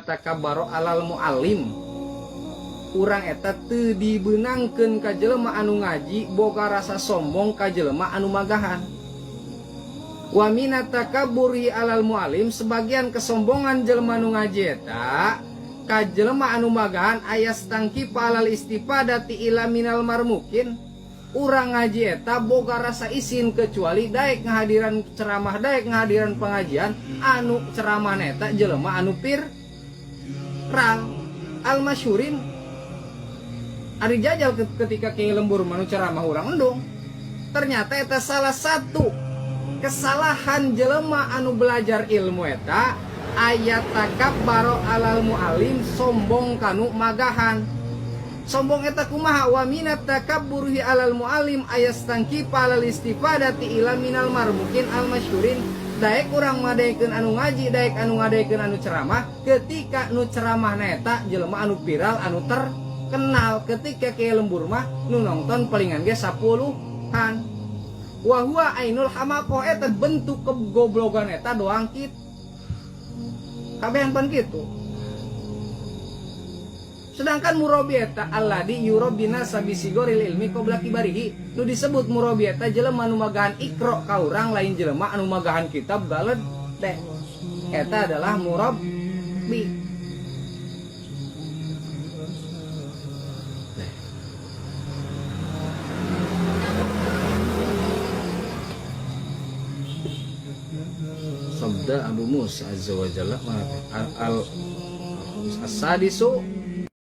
Takabbaro alal muallim urang eta teu dibeunangkeun ka jelema anu ngaji boga rasa sombong ka jelema anu magahan. Wa minat takabburi alal muallim sebagian kesombongan jelema anu ngaji eta ka jelema anu magahan ayas tangkipa alal istifadati ila minal marmukin. Urang ngaji eta boga rasa isin kecuali daek ngahadiran ceramah, daek ngahadiran pengajian anu ceramah eta jelema anu viral al masyhurin. Ari jajal ketika Kiai Lembur manu ceramah urang endung, ternyata eta salah satu kesalahan jelema anu belajar ilmu eta ayat takabbaro alal muallim sombong kanu magahan. Sombong eta kumaha? Wa minat takabburihi alal muallim ayastangkipa alal istifadati ila minal marmukin al masyhurin. Daek urang ngadaekeun anu ngaji, daek anu ngadaekeun anu ceramah, ketika nu ceramah eta jelema anu viral anu terkenal. Ketika Kiai Lembur mah nu nonton palingan ge 10-an. Wa huwa ainul hamaqah, eta bentuk kegoblogan eta doang kit kabehan pan kitu. Sedangkan murabi eta alladzi yurabbina sabisigoril ilmi qabla kibarihi, nu disebut murabi eta jelema anu magahan ikra ka urang, lain jelema anu magahan kitab galed teh. Eta adalah murabbi. Sabda Abu Musa azza wa jalla al as-sadisu